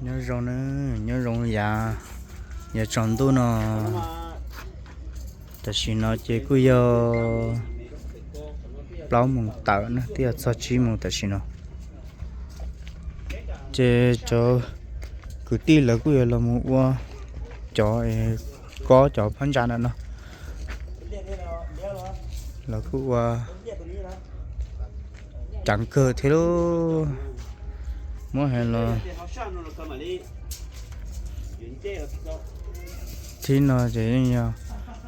Nyob zoo na, nyob zoo ya, ya tsaus ntuj no. Tam sim no ces kuj yog plaub moos tawm na, twb yog txog tsib moos tam sim no. Ces cov kwv tij lawv kuj yuav los mus ua cov, kob cov phab ntsa ntawm no. Lawv kuj ua ceev kawg thiab lauj. Muab hais los thib no ces yeej yog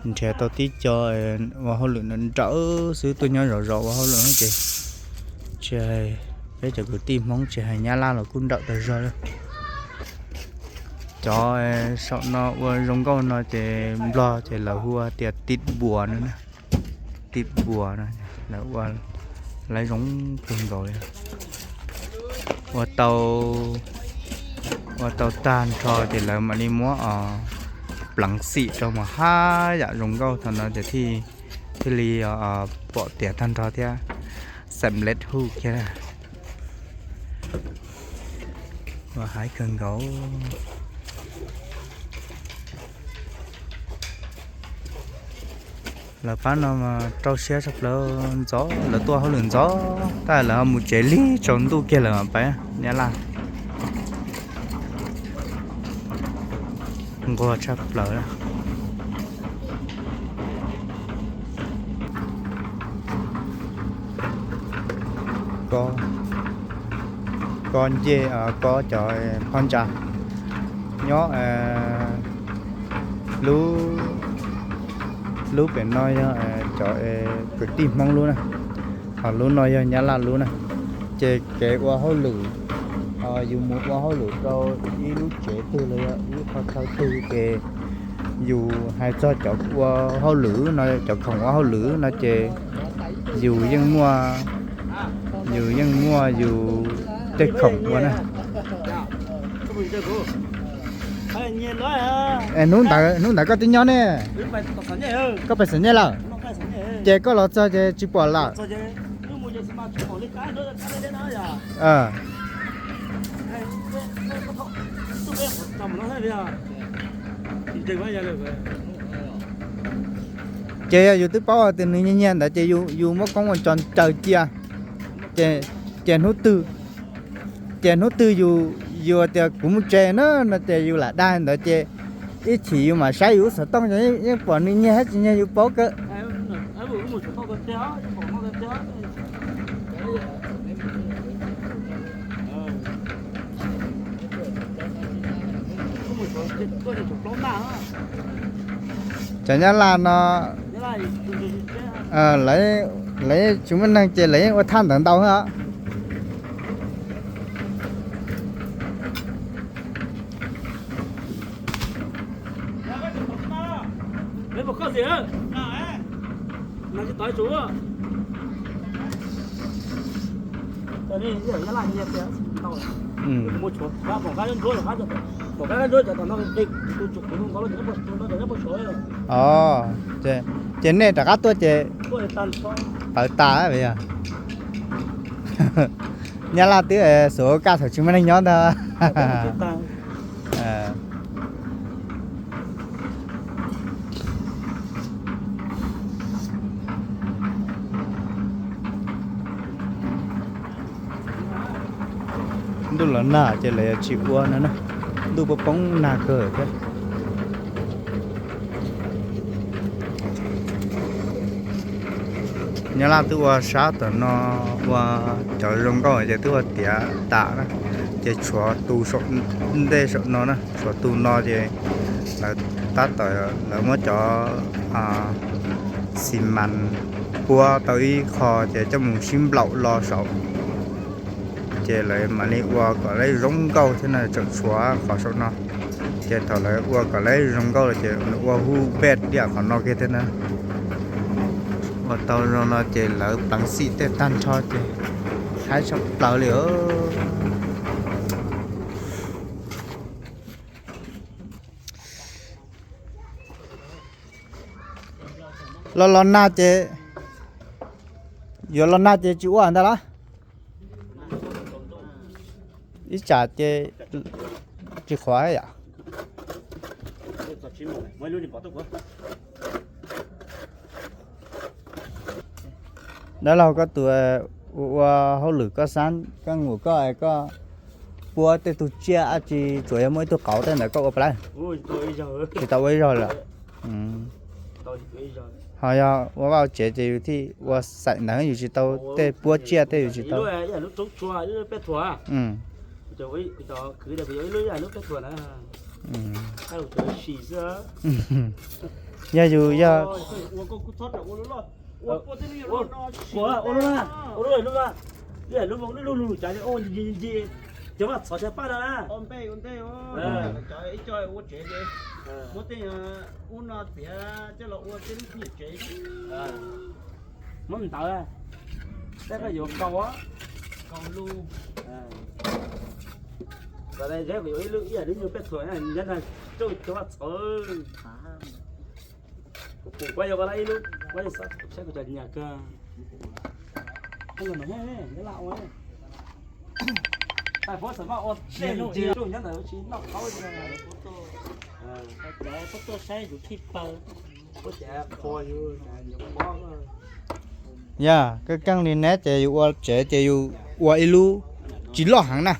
nrhiav tau tib co ua hauj lwm nrawm nrawm xwb, tuaj nyob zov zov ua hauj lwm ces tsis hais peb cov kwv tij Hmoob, tsis hais Nyab Laj los kuj nrawm tas zog lawm. Cov saum no ua zoo nkauj no ces Nplog ces lawv hu ua tias tiv buas no na. Tiv buas no, lawv ua laib zoo kawg nkaus li. Ua tau, ua tau tag nrho ces lawv mam li muab pleev xim rau mas haj yam zoo nkauj. Thaum no ces thiaj, thiaj li pom tiav tag nrho thiab, xam lej hu kiag. Ua haib kawg nkaus. Lawv pab no mas rau siab tshaj plaws, ntxov, lawv tuaj hauj lwm ntxov, tab sis lawv mus tsev lig tsaus ntuj kiag lawm mas pais Nyab Laj. Nquag tshaj plaws. Kob, kob ncej, kob cov phab ntsa nyob lub, lub pem no yog cov kwv tij Hmoob lub na, ho lub no yog Nyab Laj lub na. Ces kev ua hauj lwm, yus mus ua hauj lwm rau ib lub tsev twg los yog ib qho chaw twg ces yus hais txog cov ua hauj lwm no, cov khoom ua hauj lwm no ces yus yeej muaj, yus yeej muaj yus tej khoom ua na. Hnub ntawd, hnub ntawd koj twb nyob ne, koj pais Xam Nyej lawm, ces koj los txog ces tsis pom lawm. Ces yog yus twb paub tias nws nyiag nyiag ntawd ces yus muab koob muaj tso caw cia. Ces, ces hnub twg, ces hnub twg yus, yus tias kuv mus tsev na no ces yus lam dag ntawd ces ib chim yus mam saib yus lub xov tooj ces yeej pom nws nyiag thiab tsis nyiag yus paub kawg. Cov Nyab Laj no, lawv, lawv tsis muaj neeg ces lawv yeej ua thaj ntawd ntau heev. Ces, ces nej rov qab tuaj ces pawv tas. Nyab Laj twb sawv kaj thaum tsis muaj neeg nyob ntag. Ntuj los nag ces lawv yuav tsis ua no na, ntuj poob poob nag kawg thiab. Nyab Laj twb ua sab tom no, ua cov zoo nkauj ces twb ua tiav tas na, ces tshuav tu saum ntej saum no na, tshuav tu no ces lawv tab tom lawv muab cov xi mas puab tau ib qho ces coj mus sib nplaum los saud. Ces lawv mam li ua kom laib zoo nkauj thiab no, tseem tshuav qhov saum no. Ces thaum lawv ua kom laib zoo nkauj lawm ces lawv ua huj pej tiaj qhov no kiag thiab na. Ua tau zoo no ces lawv pleev xim tej tag nrho ces haib tshaj plaws li. Los los nag ces, yuav los nag ces tsis ua ntag los? Ib tsam ces 这块呀。 แล้วเราก็ตัวอัวเขาหรือก็สั้นก็งูก็ไอ้ก็ปัวแต่ตัวเจี๊ยอาจีตัวยังไม่ตัวเก๋าแต่ไหนก็อัวไปแล้ว โอ้ย ตัวอีหยังเอ้ย จะตัวไว้รอดละ อืม ตัวอีหยัง เขาอยากว่าว่าเจ๊จะอยู่ที่อัวใส่หนังอยู่ที่เตาแต่ปัวเจี๊ยแต่อยู่ที่เตา อีหยังลูกจงชัวอีหยังแปดถั่ว อืม จะไว้จะคือแต่ไปอีหยังลูกแปดถั่วนะ อืม ให้ผมจะไปฉี่ซะ อย่าอยู่อย่า โอ้ย อัวก็กูทอดอะ อัวรอด อัว อัวที่นี่รอดนอน อัว อัวรู้ละ อัวรู้ละ รู้ละ เนี่ย รู้มอง รู้ รู้ รู้ใจเลย โอ้ย เย็นๆ เย็นๆ จะว่าสอนใจป้าแล้วนะ อมเป้ อมเป้ โอ้ย เออ ใจไอ้จ้อย อัวเจ๋งเลย เออ อัวเต้ อัวนอนเสีย เจ้าละอัวเต้ เจ๋ง เออ มันตายแล้ว แต่ก็อยู่เก่าอ่ะ เก่าลูก เออ ก็ได้ใช้ประโยชน์ไอ้ลูกเอี้ย นี่อยู่เป็ดสวยนะ ยันนะ เจ้าจะว่าเออ ปลูกไว้อยู่ก็ได้ลูก ไว้สักใช้ก็จะเนี่ยก็ ให้มันมาให้ ให้ละเอาไว้ แต่พอสามารถเอาเส้นเดียวนั้นน่ะชิ้นนอกเขาเลย เออ แต่พวกตัวใช้อยู่ที่เปิด พวกแจกพออยู่ แต่อย่าบอกว่า อย่า ก็กังนี่แน่ แต่อยู่อัวเจ๋ แต่อยู่อัวอีลู จิลอหังนะ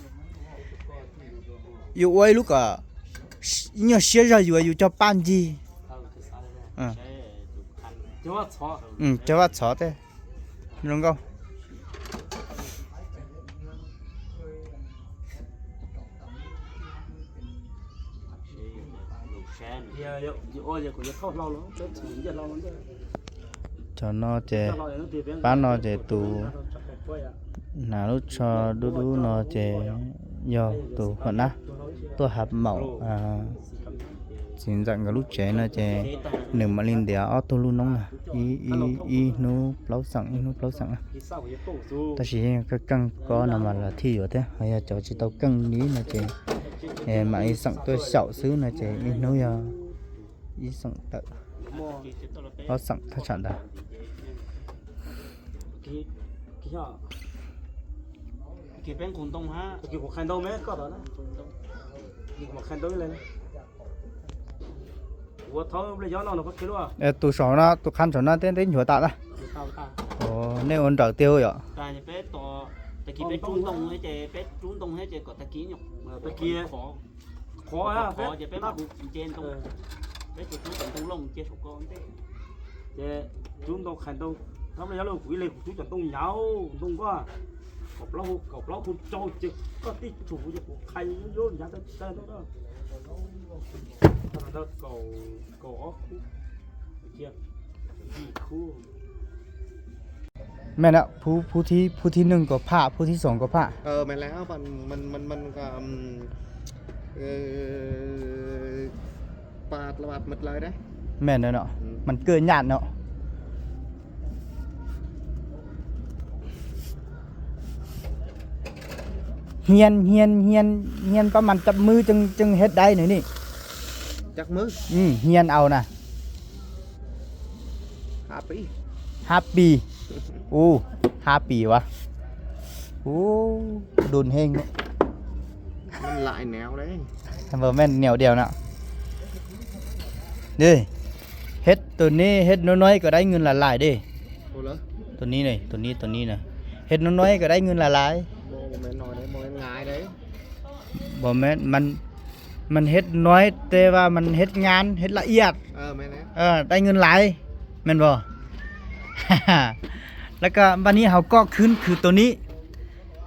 อยู่อัวอีลูก็ เนี่ยเสียใจอยู่ อยู่เจ้าป้านจี เออ จะว่าชอ อืม จะว่าชอแต่ ลงก็ เจ้านอเจ ป้านอเจตู หนาลูกชอดูดูนอเจ ยอตูหัวหน้า ตัวหับเหมา อ่า สินจังกับลูกเจนอเจ หนึ่งมาลินเดีย ออตูลูน้องนะ อี อี อีหนูเปล่าสั่ง อีหนูเปล่าสั่งนะ แต่สิก็กังก็นำมาละที่อยู่เด้ เฮายาเจ้าจิตเอากังนี้นะเจ เอ มาอีสั่งตัวเสาซื้อนะเจ อีหนูยา อีสั่งเตอะ เฮาสั่งถ้าฉันดา กี่แป้งขุนตรงฮะ กี่หัวไข่ดองแม่ก็ตอนนั้น กี่หัวไข่ดองเลยนะ หัวท้องเลยย้อนนอนเราก็คิดว่า เออ ตัวสองนะ ตัวคันสองนะ เต้นเต้นหัวตาละ โอ้ เนี่ยอันเดอร์เตียวเหรอ แต่จะไปต่อ ตะกี้ไปจุ้นตรงให้เจ ไปจุ้นตรงให้เจ ก็ตะกี้เนี่ย เออ ตะกี้ ขอ ขอฮะ ขอ เฟซ จะไปมา เฟซ กูเจนตรง เออ เฟซ กูจุ้นตรงลงเจ สุกรเต้ เจ จุ้นตรงขันตรง ทำอะไรแล้วกูเลย กูจุ้นตรงยาว ตรงก็ กบเล้า กบเล้า กูโจเจ ก็ติดถูก กูจะกูใครโยนยาแต่แต่แล้วก็ แล้วก็ แม่นລະ ຜູ້ ຜູ້ທີ ຜູ້ທີໜຶ່ງກໍພະ ຜູ້ທີສອງກໍພະ. ເອີ ແມ່ນແລ້ວ ມັນ ມັນ ມັນ ມັນກໍ ເອີ ປາດລະບາດໝົດເລີຍເດ້. ແມ່ນແລ້ວເນາະ ອືມ ມັນເກີດຍາກເນາະ. ຮຽນ ຮຽນ ຮຽນ ຮຽນປະມານຈັກມື້ຈຶ່ງ ຈຶ່ງເຮັດໄດ້ນີ້? ຈັກມື້? ອືມ ຮຽນເອົານະ. ຫ້າປີ ຫ້າປີ. ໂອ້ ຫ້າປີວະ. ໂອ້ ດົນແຮງເນາະ. ມັນຫຼາຍແນວເດ້ ບໍ່ແມ່ນແນວດຽວເນາະ. ເດ້ ເຮັດໂຕນີ້ ເຮັດນ້ອຍໆກໍໄດ້ເງິນຫຼາຍໆເດ້. ໂຕລະ ໂຕນີ້ເດ້ ໂຕນີ້ ໂຕນີ້ນະ ເຮັດນ້ອຍໆກໍໄດ້ເງິນຫຼາຍໆ. ບໍ່ ບໍ່ແມ່ນນ້ອຍເດ້ ບໍ່ແມ່ນງ່າຍເດ້. ບໍ່ແມ່ນ ມັນ ມັນເຮັດນ້ອຍ ແຕ່ວ່າມັນເຮັດງານ ເຮັດລະອຽດ. ເອີ ແມ່ນແລ້ວ ເອີ ໄດ້ເງິນຫຼາຍ ແມ່ນບໍ່? ແລ້ວກໍບາດນີ້ເຮົາກໍຂຶ້ນຄືໂຕນີ້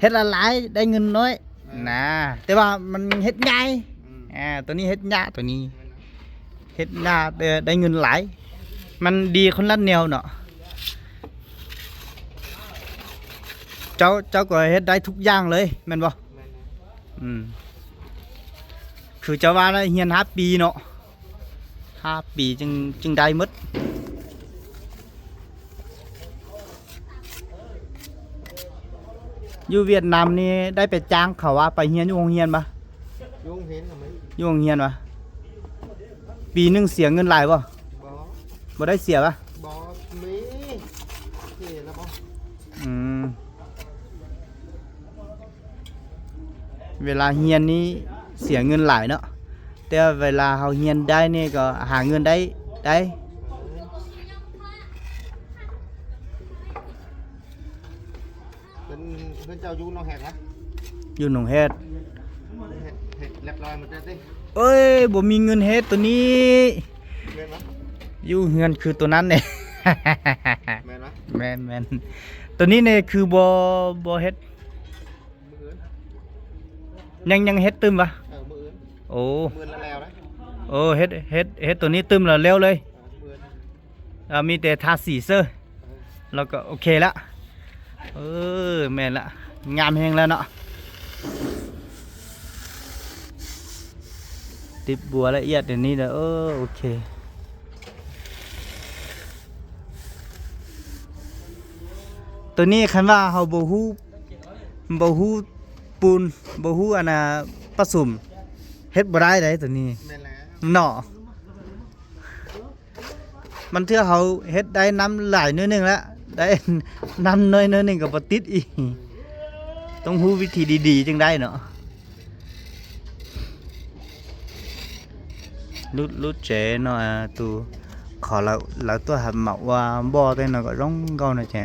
ເຮັດຫຼາຍໆໄດ້ເງິນນ້ອຍ ເອີ ນະ ແຕ່ວ່າມັນເຮັດງ່າຍ. ອືມ ອ່າ ໂຕນີ້ເຮັດຍາກ ໂຕນີ້ເຮັດຍາກ ແຕ່ໄດ້ເງິນຫຼາຍ. ມັນດີຄົນລະແນວເນາະ. ເຈົ້າ ເຈົ້າກໍເຮັດໄດ້ທຸກຢ່າງເລີຍ ແມ່ນບໍ່? ແມ່ນແລ້ວ. ອືມ ຄືເຈົ້າວ່ານະ ຮຽນຫ້າປີເນາະ ຫ້າປີຈຶ່ງ ຈຶ່ງໄດ້ໝົດ. ຢູ່ຫວຽດນາມນີ້ໄດ້ໄປຈ້າງເຂົາວ່າໄປຮຽນຢູ່ໂຮງຮຽນບໍ່? ຢູ່ໂຮງຮຽນກໍມີ ຢູ່ໂຮງຮຽນຫວາ? ປີໜຶ່ງເສຍເງິນຫຼາຍບໍ່? ບໍ່ ບໍ່ໄດ້ເສຍຫວາ? ບໍ່ມີ ເສຍແລ້ວບໍ່? ອືມ ເວລາຮຽນນີ້ ເສຍເງິນຫຼາຍເນາະ ແຕ່ເວລາເຮົາຮຽນໄດ້ນີ້ກໍຫາເງິນໄດ້ ໄດ້. ເພິ່ນ ເພິ່ນເຈົ້າຢູ່ໜອງແຮດຫວາ? ຢູ່ໜອງແຮດ. ເຮັດ ເຮັດຮຽບຮ້ອຍໝົດແລ້ວຕິ? ເອີຍ ບໍ່ມີເງິນເຮັດໂຕນີ້. ແມ່ນຫວາ? ຢູ່ເຮືອນຄືໂຕນັ້ນເດ້. ແມ່ນຫວາ? ແມ່ນໆ ໂຕນີ້ນີ້ຄືບໍ່ ບໍ່ເຮັດ. ມື້ອື່ນ ຍັງ ຍັງເຮັດຕື່ມຫວາ? ເອີ ມື້ອື່ນ. ໂອ້ ມື້ອື່ນລະແລ້ວນະ. ໂອ້ ເຮັດ ເຮັດ ເຮັດໂຕນີ້ຕື່ມລະແລ້ວເລີຍ. ເອີ ມື້ອື່ນ ອ່າ ມີແຕ່ທາສີເຊີ ເອີ ແລ້ວກໍໂອເຄລະ. ເອີ ແມ່ນລະ ງາມແຮງແລ້ວເນາະ. ຕິດບົວລະອຽດອັນນີ້ເດີ. ເອີ ໂອເຄ ໂຕນີ້ຄັນວ່າເຮົາບໍ່ຮູ້ ບໍ່ຮູ້ປູນ ບໍ່ຮູ້ອັນນ່າປະສົມ ເຮັດບໍ່ໄດ້ໃດໂຕນີ້. ແມ່ນແລ້ວ ເນາະ. ບາງເທື່ອເຮົາເຮັດໄດ້ນ້ຳຫຼາຍໜ້ອຍໜຶ່ງລະ ໄດ້ນ້ຳນ້ອຍໜ້ອຍໜຶ່ງກໍບໍ່ຕິດອີກ. ຕ້ອງຮູ້ວິທີດີໆ ຈຶ່ງໄດ້ເນາະ. ລຸດ ຫຼຸດເຈເນາະ ອ່າ ຕູ ຂໍລາວ ລາວຕົວະຫາເໝົາວ່າບໍ່ແຕ່ເນາະ ກໍລອງເກົານະເຈ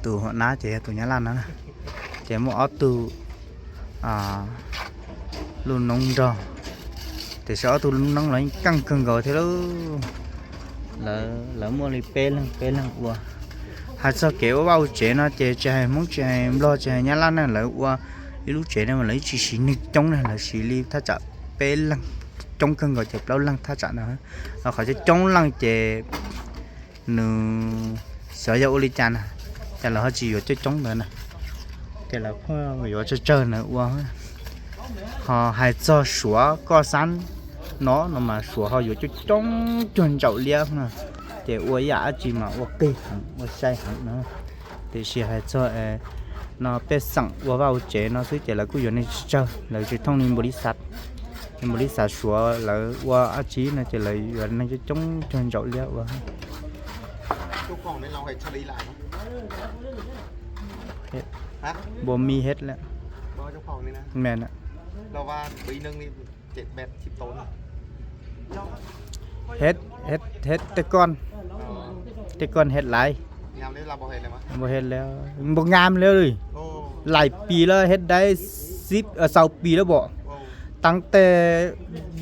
ຕູຫົວໜ້າເຈ ຕູຍາລານນະ ເຈໝົວອອດຕູ ອ່າ ລຸນນົງດອ ແຕ່ຊະອອດຕູລຸນນົງລາຍກັງເຄິ່ງເກົາເທໂລ ລາວ ລາວມົວລີເປເລື່ອງ ເປເລື່ອງອັວ ຫາຊອກເກວ່າເວົ້າເຈເນາະ ເຈຈະໃຫ້ມົງ ເຈໃຫ້ບລໍ ເຈໃຫ້ຍາລານນະ ລາວອັວ ອີລູເຈນະ ລາວຊິ ຊິນຶກຈົງນະ ລາວຊິລີ ຖ້າຈະ ເປລັງ ຈົງເຄິ່ງກໍຈະເປົ່າລັງ ຖ້າຈະນະ ແລ້ວເຂົາຈະຈົງລັງເຈ ໜຶ່ງ ສາວຢາໂອລິຈານະ ແຕ່ລະເຮົາຊິຢູ່ຈະຈົງເດີນະ ແຕ່ລະເຮົາຢູ່ຈະເຈີນະ ວ່າ ເຮົາໃຫ້ຈອດສັວກໍຊັ້ນເນາະ ນຳມາສັວເຮົາຢູ່ຈະຈົງຈົນເຈົ້າລຽກນະ ແຕ່ວ່າຢາອາຈິມາວ່າເກຍຫັງວ່າໃສ່ຫັງນະ. ແຕ່ຊິໃຫ້ເຈົ້າ ເອີ ເນາະ ເປັດສັງວ່າເວົ້າເຈເນາະ ຊື່ເຈລະກູຢູ່ໃນເຈົ້າ ລະຊິທ່ອງໃນບໍລິສັດ ໃນບໍລິສັດສັວ ລະວ່າອາຊີບນະ ເຈລະຢູ່ໃນຈະຈົງຈົນເຈົ້າລຽກວ່າ ເຈົ້າຂອງໃນລາວໃຫ້ສະລີຫຼາຍເນາະ ເຮັດ ຮະ ບໍ່ມີເຮັດແລ້ວ ບໍ່ເຈົ້າຂອງນີ້ນະ ແມ່ນນະ ລາວວ່າປີໜຶ່ງນີ້ ເຈັດແປດສິບໂຕນະ ເຮັດ ເຮັດ ເຮັດແຕ່ກ່ອນ ອໍ ແຕ່ກ່ອນເຮັດຫຼາຍ ຍາມນີ້ລາວບໍ່ເຮັດແລ້ວຫວາ? ບໍ່ເຮັດແລ້ວ ບໍ່ງາມແລ້ວເລີຍ ໂອ້ ຫຼາຍປີແລ້ວ ເຮັດໄດ້ສິບ ເອີ ຊາວປີແລ້ວບໍ ໂອ້ ຕັ້ງແຕ່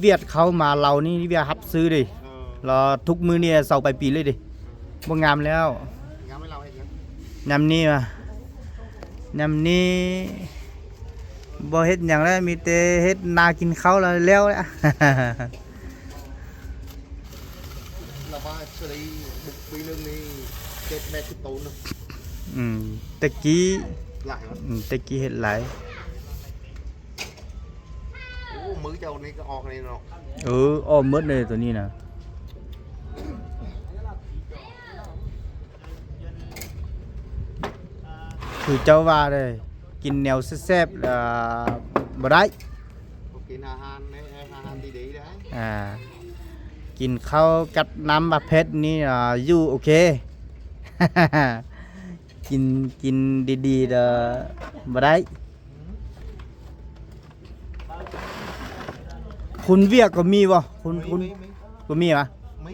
ຫວຽດເຂົ້າມາລາວນີ້ ຫວຽດຮັບຊື້ເດ້ ເອີ ລະທຸກມື້ນີ້ຊາວປາຍປີເລີຍເດ້ ບໍ່ງາມແລ້ວ ຍາມໃຫ້ລາວເຮັດຫຍັງ? ຍາມນີ້ຫວາ? ຍາມນີ້ບໍ່ເຮັດຫຍັງແລ້ວ ມີແຕ່ເຮັດນາກິນເຂົ້າລະແລ້ວແຫຼະ ລະວ່າສະລີບຸກປີໜຶ່ງນີ້ເຈັດແປດສິບໂຕນະ ອືມ ແຕ່ກີ້ຫຼາຍຫວາ? ອືມ ແຕ່ກີ້ເຮັດຫຼາຍ. ໂອ້ ມືເຈົ້ານີ້ກໍອອກນີ້ເນາະ ເອີ ອອກໝົດເລີຍໂຕນີ້ນະ ຄືເຈົ້າວ່າເດ້ ກິນແນວແຊບໆ ອ່າ ບໍ່ໄດ້ ບໍ່ກິນອາຫານ ອາຫານດີໆໄດ້ ອ່າ ກິນເຂົ້າກັບນ້ຳບັກເຜັດນີ້ ອ່າ ຢູ່ໂອເຄ ກິນ ກິນດີໆ ເດີ ບໍ່ໄດ້. ຄົນຫວຽດກໍມີບໍ່? ຄົນ ມີ ຄົນ ມີ ມີ ກໍມີຫວາ? ມີ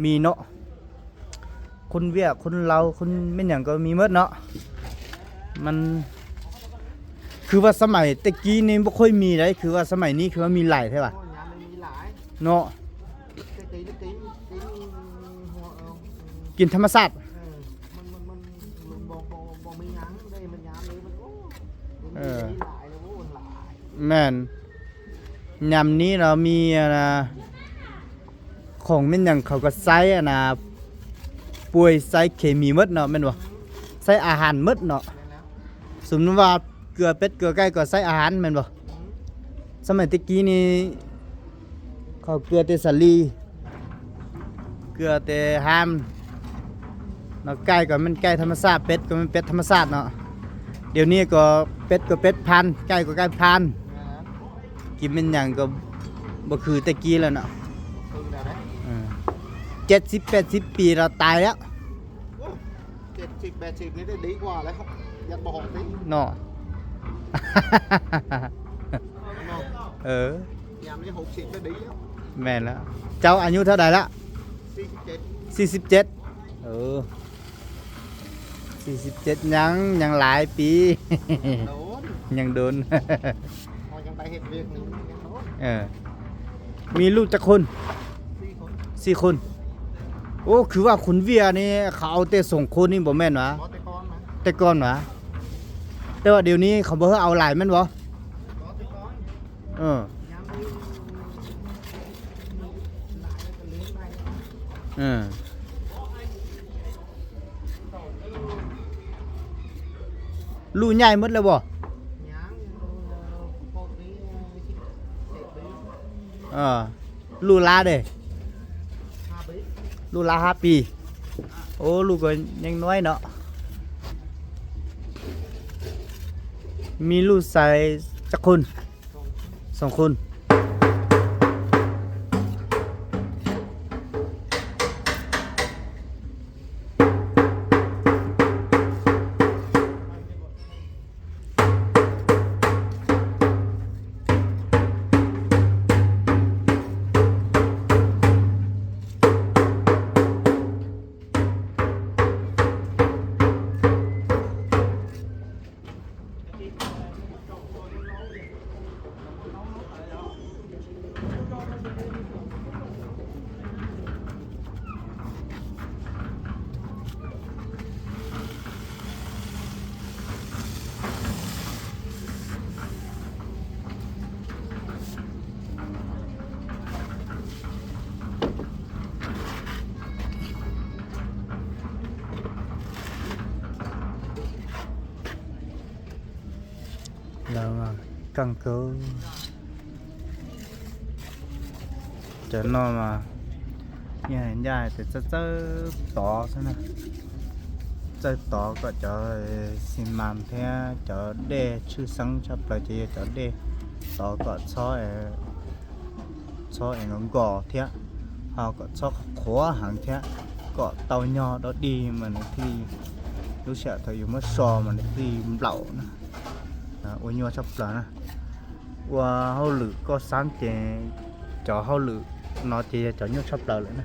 ມີເນາະ ຄົນຫວຽດ ຄົນລາວ ຄົນແມ່ນຫຍັງກໍມີໝົດເນາະ ມັນ ຄືວ່າສະໄໝແຕ່ກີ້ນີ້ບໍ່ຄ່ອຍມີໃດ ຄືວ່າສະໄໝນີ້ຄືວ່າມີຫຼາຍແທ້ຫວາ? ໂອ້ຍ ຍາມນີ້ມີຫຼາຍ ເນາະ ແຕ່ກີ້ນີ້ ກິນ ກິນ ກິນ ກິນ ກິນ ກິນທຳມະຊາດ ເອີ ມັນ ມັນ ມັນ ບໍ່ ບໍ່ ບໍ່ມີຫຍັງເດ້ ມັນຍາມນີ້ມັນ ໂອ້ ເອີ ມີຫຼາຍແລ້ວ ໂອ້ ຫຼາຍ ແມ່ນ ຍາມນີ້ເນາະ ມີ ອັນນ່າ ຂອງແມ່ນຫຍັງເຂົາກໍໃຊ້ ອັນນ່າ ປຸ໋ຍ ໃຊ້ເຄມີໝົດເນາະ ແມ່ນບໍ່? ໃຊ້ອາຫານໝົດເນາະ ແມ່ນແລ້ວ ສົມມຸດວ່າເກືອເປັດເກືອໄກ່ກໍໃຊ້ອາຫານແມ່ນບໍ່? ອືມ ສະໄໝແຕ່ກີ້ນີ້ ເຂົາເກືອແຕ່ສາລີ ເກືອແຕ່ຮາມເນາະ ໄກ່ກໍແມ່ນໄກ່ທຳມະຊາດ ເປັດກໍແມ່ນເປັດທຳມະຊາດເນາະ ດຽວນີ້ກໍເປັດກໍເປັດພັນ ໄກ່ກໍໄກ່ພັນ ກິນແມ່ນຫຍັງກໍບໍ່ຄືແຕ່ກີ້ແລ້ວເນາະ ຄືແລ້ວເດ້ ເອີ ເຈັດສິບແປດສິບປີລະຕາຍແລ້ວ ໂອ້ ເຈັດສິບແປດສິບນີ້ໄດ້ດີກວ່າແລ້ວ ຍັງບໍ່ຮອດຕິ ເນາະ ເນາະ ເອີ ຍາມນີ້ຫົກສິບໄດ້ດີແລ້ວ. ແມ່ນແລ້ວ. ເຈົ້າອາຍຸເທົ່າໃດລະ? ສີ່ສິບເຈັດ. ເອີ ສີ່ສິບເຈັດ ຍັງ ຍັງຫຼາຍປີ ໂດນ ຍັງໂດນ ເຮົາຍັງໄປເຮັດວຽກນີ້ ຍັງໂດນ. ເອີ ມີລູກຈັກຄົນ? ສີ່ຄົນ. ສີ່ຄົນ. ໂອ້ ຄືວ່າຄົນວຽດນີ້ເຂົາເອົາແຕ່ສອງຄົນນີ້ ບໍ່ແມ່ນຫວາ? ບໍ່ ແຕ່ກ່ອນນະ ແຕ່ກ່ອນຫວາ? ແຕ່ວ່າດຽວນີ້ເຂົາບໍ່ໃຫ້ເອົາຫຼາຍແມ່ນບໍ່? ບໍ່ ແຕ່ກ່ອນ. ເອີ ເອີ ລູກໃຫຍ່ໝົດແລ້ວບໍ່? ຍັງ ລູກ ເອີ ລູກຫຼ້າເດ້? ຫ້າປີ. ລູກຫຼ້າຫ້າປີ. ໂອ້ ລູກກໍຍັງນ້ອຍເນາະ. ມີລູກຊາຍຈັກຄົນ? ສອງຄົນ. ລາວກາງເກີນ ຈະນອນມາ ຍາຍ ຍາຍແຕ່ຈະເຈີຕໍ່ຊັ້ນນະ ເຈີຕໍ່ກໍຈະຊິມານແທ້ ຈະເດຊື່ສັງຊະປະເຈ ຈະເດຕໍ່ກໍຊອຍ ຊອກເອງກໍເທຍ ເຮົາກໍຊອກຂວາຫັງເທຍ ກໍເຕົ້າຍໍດອກດີ ມັນທີ່ ລູກເສຍເທາຢູ່ມາຊອມ ມັນທີ່ເບົານະ ອາ ອົວຍົວຊອບເລີນະ ອັວເຮົາຫຼືກໍສາມເຈ ຈອເຮົາຫຼືນໍເຈຈະຍົວຊອບເລີນະ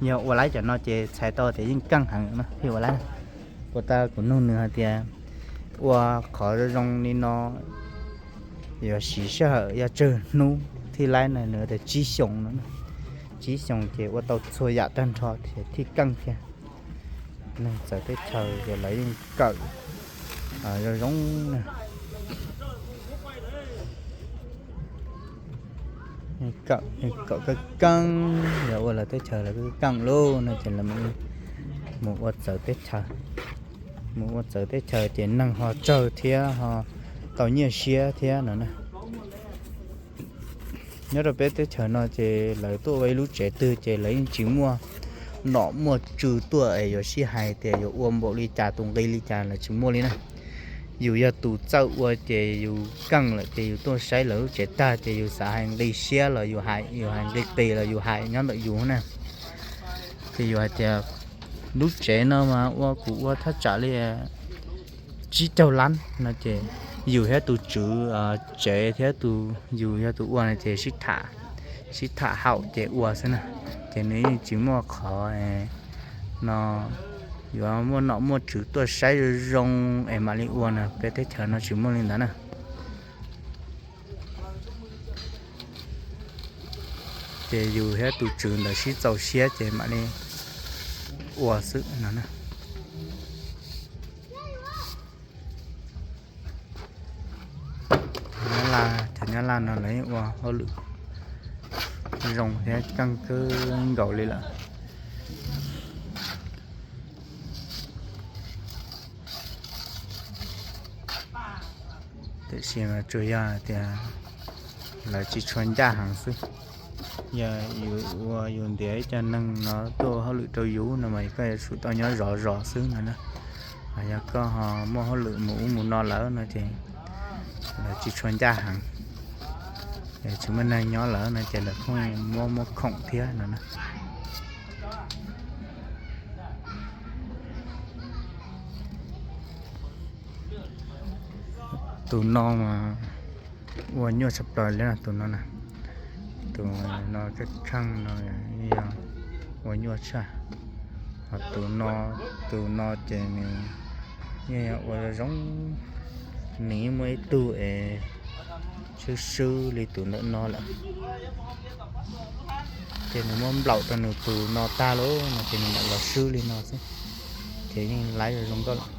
ຍອວໄລຈະນໍເຈໃຊ້ຕໍ່ແຕ່ຍິ່ງກັງຫັງນະ ທີ່ວ່າລະ ປົວຕາກຸນນຸ່ງເໜືອເທຍ ອັວຂໍຈະຍົງນີນໍ ຍາສີເຊອ ຍາເຈີໜູ ທີ່ລາຍນະເໜືອແຕ່ຈີຊົງນະ ຈີຊົງເຈ ອັວເຕົ້າໂຊຢາຕັນທອດ ທີ່ກັງເທຍ ໜຶ່ງໃສ່ເທເຊົາ ຈະໄຫຼເກີດ ອາ ຍົງນະ ນີ້ກະ ນີ້ກະກະກັງ ຢາກວ່າລະເຕເຊີລະກະກັງໂລນະ ເຈັນລະມີໝູ່ອວດເສີເຕເຊີ ໝູ່ອວດເສີເຕເຊີ ເຈັນນັ່ງຮໍເຈີເທຍ ຮໍເຕົ້າເຫຍເຊຍເທຍນະນະ ຍອດເປັດເຕເຊີນອເຈ ລະຕົວໄວ້ລູເຈຕື້ເຈ ລະຍິງຈິງມົວ ນໍມົວຈືຕົວເອ ຢໍຊີໄຮເຕ ຢໍອວມບໍລິຈາຕຸງກີລິຈາ ລະຈິງມົວລີນະ ຢູ່ຢາຕູເຈົ້າອວເຈ ຢູ່ກັງລະເຈ ຢູ່ຕົວໄຊລະເຈຕາເຈ ຢູ່ສາໄຮງກີເຊຍລະຢູ່ໄຮ ຢູ່ໄຮງກີເຕລະຢູ່ໄຮຍ້ອນລະຢູ່ນະ ເຈຢູ່ໄຮເຕ ລູເຈນອມາອວກູອວທະຈາເລ ຈີເຈົ້າລັນນະເຈ ຢູ່ເຮຕູຈື ເຈເຮຕູ ຢູ່ເຮຕູອວນະເຈ ຊິທາ ຊິທາເຮົາເຈອວຊະນະ ເຈນີ້ຈິງມົວຂໍເອ ນໍ ຢູ່ອາມົວນໍມົວຈືຕົວໄຊລົງເອມາລີອວນະ ເປເຕເທີນອຈິງມົວລິນດານະ ເຈຢູ່ເຮຕູຈືນດາຊິເຈົ້າເຊຍເຈມາລີອວຊຶນະນະ. ຍາລາ ຈະຍາລານອນໄລອວ ເຮົາລື ລົງແທ້ກັງເກີງເກົາລີລະ ເຕະຊຽມາຈຸຍາເຕຍ ລາວຈິຊວນຢາຫັງຊຶ ຢາຢູ່ອວ ຢູ່ເດຍຈະນັ່ງເນາະ ໂຕເຮົາລືໂຕຢູ່ນະ ມາກໍສູຕອນຍອດລໍໆຊຶນະນະ ອາຍາກໍເຮົາມໍເຮົາລືໝູອູໝູນອນແລ້ວນະເຈ ລາວຈິຊວນຢາຫັງ ເອີ ຊິມານັ່ງຍອດແລ້ວນະເຈ ລາວຄົງມົວມົວຂອງເທຍນະນະ. ຕູນ້ອງມາ Ua nyuaj chap plai le na, tu no na. Tu no chắc chắn no ya, ua nyuaj chap. Ho tu no, tu no ces nws ya ua zoo. Nws muaj ib tug es sw sw li tu ntawm no lawm. Ces nws muab nplaum rau nws tu no tag lawm no ces nws mam los sw li no xwb. Ces yeej laib zoo nkauj lawm.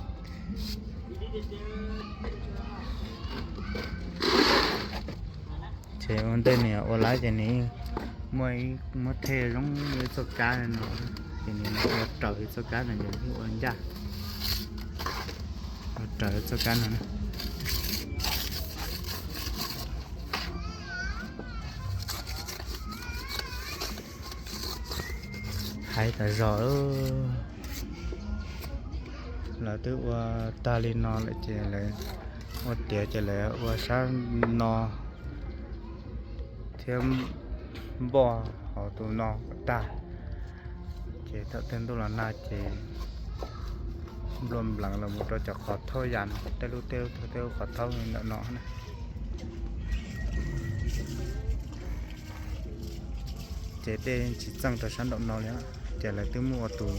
Ces ua ntej nws ua laib ces nws muaj, muab thej zoo ib txoj kab no, ces nws ua raws ib txoj kab no ces nws ua ncaj, ua raws ib txoj kab no na. Hais tas zog, lawv twb ua tag li no lawm ces lawv ua tiav ces lawv ua sab no thiab npoj hauv tus no kom tag. Ces thaum twg ntuj los nag ces npluag npleev los mus rau cov qhov thaub yas, tej lub tej lub tej lub qhov thaub ntawm no na. Ces dej tsis txeej rau sab nraum no li, ces lawv twb muab ua tus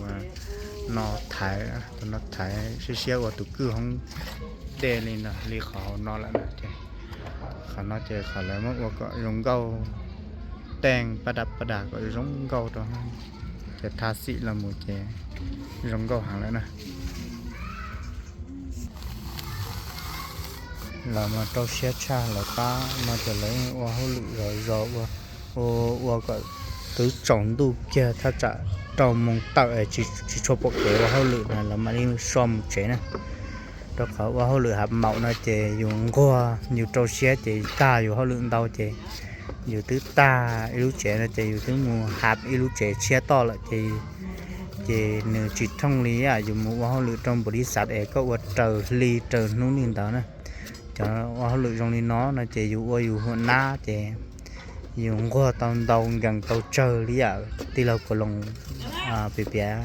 no thaiv, tus no thaiv siab siab ua tus kwj hoob dej li no, li qhov hauv no lawm na. Ces qhov no ces qhov lawv muab ua kom zoo nkauj, teej pab dab pab das kom zoo nkauj rau, ces tha xim los mus ces zoo nkauj heev lawm na. Lawv mas rau siab tshaj, lawv pab no ces lawv ua hauj lwm zov zov ua, ua, ua kom twb tsaus ntuj kiag, thaj tsam rau moos tawm es tsis, tsis tshua pom kev ua hauj lwm na lawv mam li so mus tsev na. Rau qhov ua hauj lwm hav maum no ces yus nquag, yus rau siab ces tag, yus hauj lwm ntau ces yus twb tag ib lub tsev no ces yus twb mus hav ib lub tsev tshiab toj lawm ces, ces nws tsis thooj li yam yus mus ua hauj lwm rau npaum li xav es koj ua raws hli raws hnub li ntawd na. Cov ua hauj lwm zoo li no no ces yus ua yus huam nab ces yus nquag tau ntau, nkees tau tsawg li yam tij laug Kaus Loos piav piav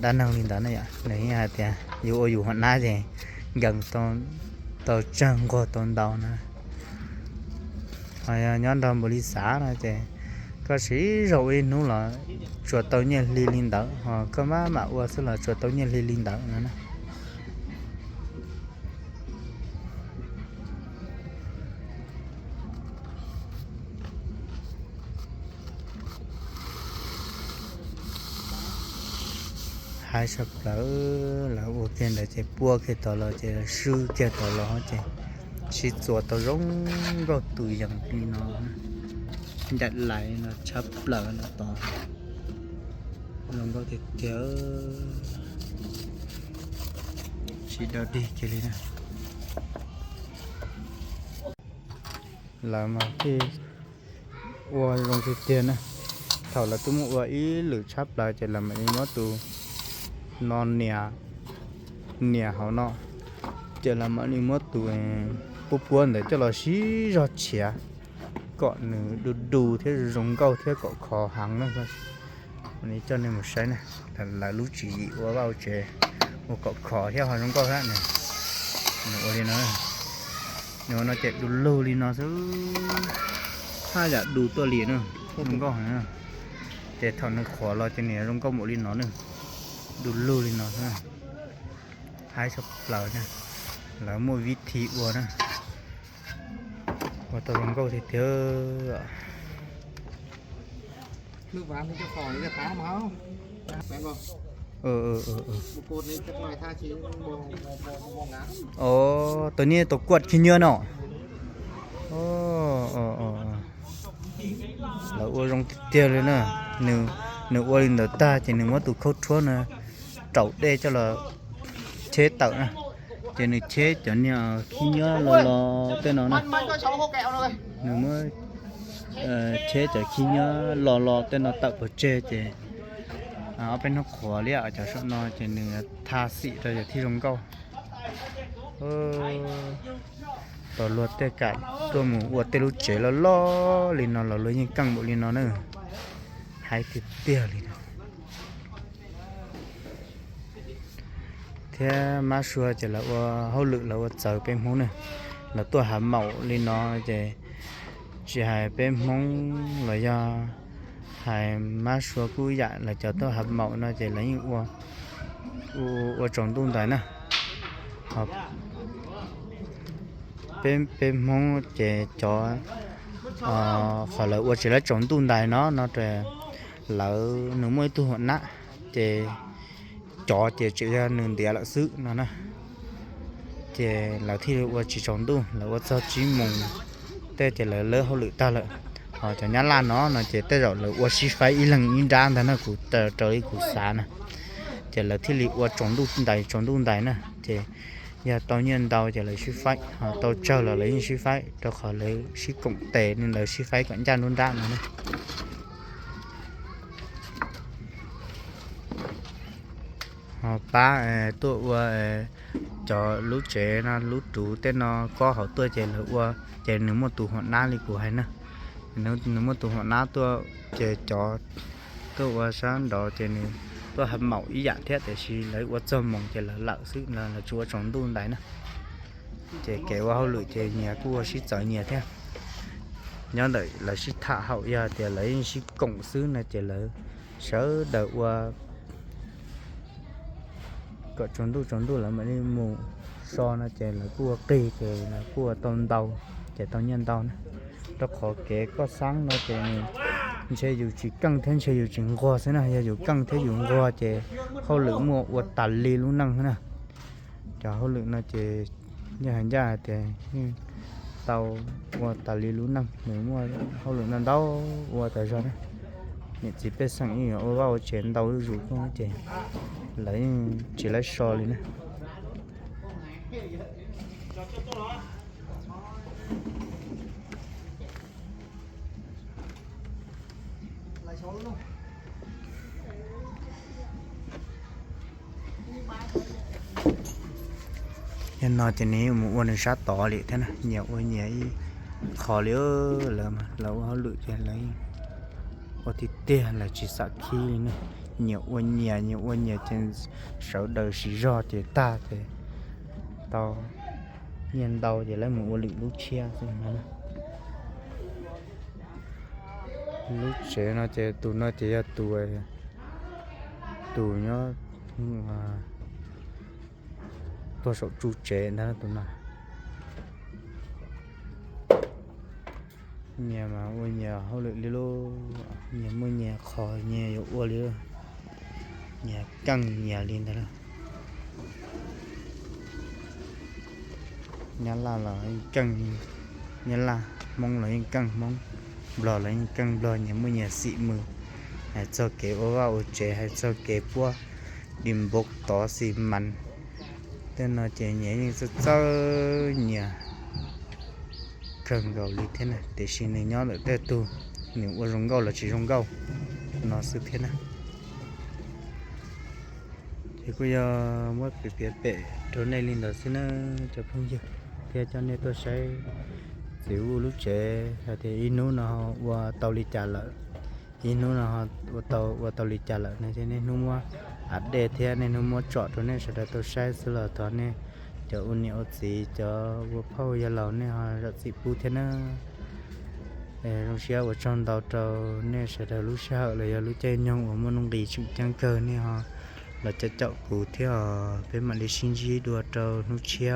dab neeg li ntawd na yom. Nws hais tias yus ua yus huam nab ces nkees tau tsawg, nquag tau ntau na. Ho yog nyob nrog npaum li xav no ces koj siv zog ua ib hnub los tsuas tau nyiaj hli li ntawd, ho koj maj mam ua xwb los tsuas tau nyiaj hli li ntawd no na. Hais tshaj plaws, lawv ua kiag ntawd ces puab kiag tod los ces lawv swb kiag tod los ces sib txuas tau zoo nkauj tus yees li no, ncaim lais no tshaj plaws no tod, zoo nkauj tiag tiag, sib dawb dig kiag li na. Lawv mas thiaj ua zoo tiag tiag na. Thaum lawv twb muab ua ib lwm tshab plaws ces lawv mam li muab tus no nias, nias hauv no, ces lawv mam li muab tus puab puab ntawd coj los sib zog tshiav kom nws du du thiab zoo nkauj thiab kom khov heev na. Ua li coj nej mus saib na, lawv lub tswv yim ua vaj ua tsev, ua kom khov thiab ho zoo nkauj thiab. Nws ua li no, nws ua no ces du lug li no xwb, haj yam du tuaj li na, zoo nkauj heev na. Ces thaum nws khov los ces nws zoo nkauj npaum li no na, du lug li no xwb, haib tshaj plaws na. Lawv muaj vib thib ua na, ua tau zoo nkauj tiag tiag. ໂອ້ ໂຕນີ້ໂຕກວດຂີ້ເຫຍື້ອເນາະ. ໂອ້ ເອີ ເອີ ເອີ ລາວອົບຮົມຕິດຕຽວເລີຍນະ. ໜຶ່ງ ໜຶ່ງອົບລິນເດີຕາ ເຈ ໜຶ່ງມາຕູເຂົ້າທົ່ວນະ ເຕົາເດ້ເຈົ້າລະເຊເຕົານະ ເຈ ໜຶ່ງເຊເຈົ້າເນຍ ຂີ້ເຫຍື້ອຫຼໍ່ໆເຕັ້ນເນາະ. ໜຶ່ງມາ ເອີ ເຊເຈົ້າຂີ້ເຫຍື້ອຫຼໍ່ໆເຕັ້ນເນາະ ເຕົາເປີເຈ ເຈ ເອົາໄປນອກຂົວລຽວ ເຈົ້າຊະເນາະ ເຈ ໜຶ່ງທາສີເຈົ້າທີ່ລົງເກົ່າ. ເອີ ຕໍ່ລວດແຕ່ກະຕົວໝູອວດແຕ່ລູກເຈຫຼໍ່ໆລີ້ເນາະ ຫຼໍ່ໆຍິງກັງບຸລີ້ເນາະເນີ ໄຮຕິດຕຽວລີ້ເນາະ. ແທ້ມາຊວຍຈະລະອວດເຮົາລຶກລະອວດເຈີເປັນຫູເນີ ລາວຕົວະຫາເໝົາລີ້ເນາະ ເຈ ຊິໃຫ້ເປັນໂມງ ລາວຢາກໃຫ້ມາຊ່ວຍກູຢາ ລາວຈະຕົວະຫາເໝົາເນາະ ເຈ ລາວຍັງອົວ ອົວ ອົວຈອງດຸ້ງໄດນະ ເປັນ ເປັນໂມງ ເຈ ຈອ ເອີ ເຂົາລາວອົວເຈລະຈອງດຸ້ງໄດເນາະ ເນາະ ແຕ່ລາວໜຶ່ງມື້ຕູ້ຫົວໜ້າ ເຈ ຈອເຈ ເຈຍາໜຶ່ງເດຍລະຊື້ນະນະ ເຈ ລາວທີ່ເລີຍອັວຈີຈອງດຸ້ງ ລາວອັວຊອກຈີໂມງ ແຕ່ເຈ ລາວເລີເຮົາລືຕາເລີ ເຮົາຈະຍາລານເນາະ ເນາະ ເຈ ແຕ່ລາວອັວຊີໄຟອີ່ຫຼັງອີ່ດານຕານະ ກູເຕີເຕີອີ່ກູສານະ ເຈ ລາວທີ່ລີອັວຈອງດຸ້ງໄດ ຈອງດຸ້ງໄດນະ ເຈ ຢາເຕົາຍຽນເຕົາ ເຈ ລາວຊີໄຟ ເຮົາເຕົາເຈົ້າລາວ ລາວຍິງຊີໄຟ ເຕົາເຂົາເລີຍຊີກົງເຕນ ລາວຊີໄຟກ່ອນຢ້ານດຸ້ນດ້ານນະ ເຮົາປ້າ ເອີ ຕົວະອັວ ເອີ ຈອລູເຈນະ ລູຕູເຕນອ ກໍເຮົາຕົວະເຈເລີຍອັວ ເຈໜຶ່ງມົດຕູຫົວໜ້າລີ້ກູໃຫ້ນະ ໜຶ່ງ ໜຶ່ງມົດຕູຫົວໜ້າຕົວະເຈຈອ ຕົວະອັວຊານດອ ເຈໜຶ່ງ ຕົວະຫາເໝົາອີ່ຢາແທ້ ແຕ່ຊີເລີຍອັວຈອງໂມງ ເຈເລີເລີຊື້ນະ ລາວຈະອັວຈອງດຸ້ງໄດນະ ເຈແກວ່າເຮົາລື ເຈເນຍ ກູວ່າຊິເຈີເນຍແທ້ ຍ້ອນໃດລາວຊິຖ້າເຮົາຢາ ເຈ ລາວຍັງຊິກົງຊື້ນະ ເຈເລີ ເຊີເດີ ອັວ ກໍຈອງດຸ້ງ ຈອງດຸ້ງ ລາວມານີ້ໝູ່ຊອນະ ເຈ ລາວກູວ່າກີ ເຈ ລາວກູວ່າຕອນເຕົາ ເຈ ຕອນຍາມເຕົານະ ຕະຂໍແກກໍສ້າງເນາະ ເຈ ເຊຢູ່ຈິງກັງແທນ ເຊຢູ່ຈິງກົວຊະນະ ຢ່າຢູ່ກັງແທນ ຢູ່ກົວ ເຈ ເຮົາລືມົວ ອັວຕາລີລູໜັງນະ ຈະເຮົາລືນະ ເຈ ຢ່າຫັນຢາ ເຈ ເຕົາ ອັວຕາລີລູໜັງ ເນຍ ມົວ ເຮົາລືນະ ເຕົາ ອັວຕາຈອນນະ ເນຍ ຊິເປັນສັງອີ່ ອັວວ່າ ເຈ ເຕົາຢູ່ ເຈ ລາວຍັງຊິໄລ່ຊອລີ້ນະ ເຫັນເນາະ ເຈນີ້ໝູ່ອ້ວນຊາຕໍເລີຍແທ້ນະ ເໜຍ ໂອ້ຍ ເໜຍ ຂໍເລີຍ ເລີມາ ລາວເຮົາຫຼຸດແຈນເລີຍ ໂອຕິເຕ ລາວຊິສາຄີເນາະ ເໜຍ ໂອ້ຍ ເໜຍ ເໜຍ ໂອ້ຍ ເໜຍ ເຈນເສົາເດີຊິຢໍເຈຕາເຈ ເຕົາ ເໜຍນເຕົາເຈ ລາວໝູ່ອ້ວນຫຼຸດລູເຊຍ ເນາະ ລູເຊຍເນາະ ເຈ ຕູເນາະ ເຈ ຍາຕູ ຕູເນາະ ອາ ຕົວສອງຈູເຈນະ ຕູນະ ເນຍມາ ໂອ້ຍ ເນຍ ເຮົາເລີຍລີໂລ ເນຍ ມື້ເນຍ ຂໍເນຍ ຢູ່ອ້ວນລີໂລ ເນຍ ກັງເນຍລີນະ ຍາລາລາວຍັງກັງ ຍາລາ ມົ້ງລາວຍັງກັງມົ້ງ ບລໍລາວຍັງກັງບລໍ ຍາມມື້ຍາມສີມື ໃຫ້ເຈົ້າເກໂອວາໂອເຈ ໃຫ້ເຈົ້າເກປົວ ດິນບົກຕໍຊີມັນ ແຕ່ນອເຈຍາຍັງເຈົ້າເນຍ ເຄີງເກົາຫຼີແທ້ນະ ແຕ່ຊີໜຶ່ງຍ້ອນແຕ່ຕູ ໜຶ່ງອວນລົງເກົາລາວຈີລົງເກົາ ນອຊື່ແທ້ນະ. ເຈົ້າກູຢາມວດເປຍເປໂຕເນລິນດອນຊິເນີ ເຈົ້າເພິ່ງເຢີ ເທເຈົ້າເນໂຕໄຊ ຊິອູລຸເຈ ເທອີນູນອ ອວຕາລິຈາລະ ອີນູນອ ອວຕາ ອວຕາລິຈາລະ ເນເທເນນູມວ ອັດເດເທເນນູມວຈອດໂຕເນ ສະດາໂຕໄຊ ສະຫຼອດຕອນເນ ເຈົ້າອຸນິໂອຊີ ເຈົ້າອວເພົາຢາເຫຼົ່າເນ ເຮົາຈະຊິປູເທເນີ ເອີ ລົງເຊຍອວຈອນເຕົາເຕົາເນ ສະດາລູຊາ ລະຍາລູເຈຍອງ ອວມວນລົງດີຊຶງຈັງເກີເນ ເຮົາ ລະຈະເຈາະກູເທ ເປັນມາເລຊິງຈີດວເຕົານູເຊຍ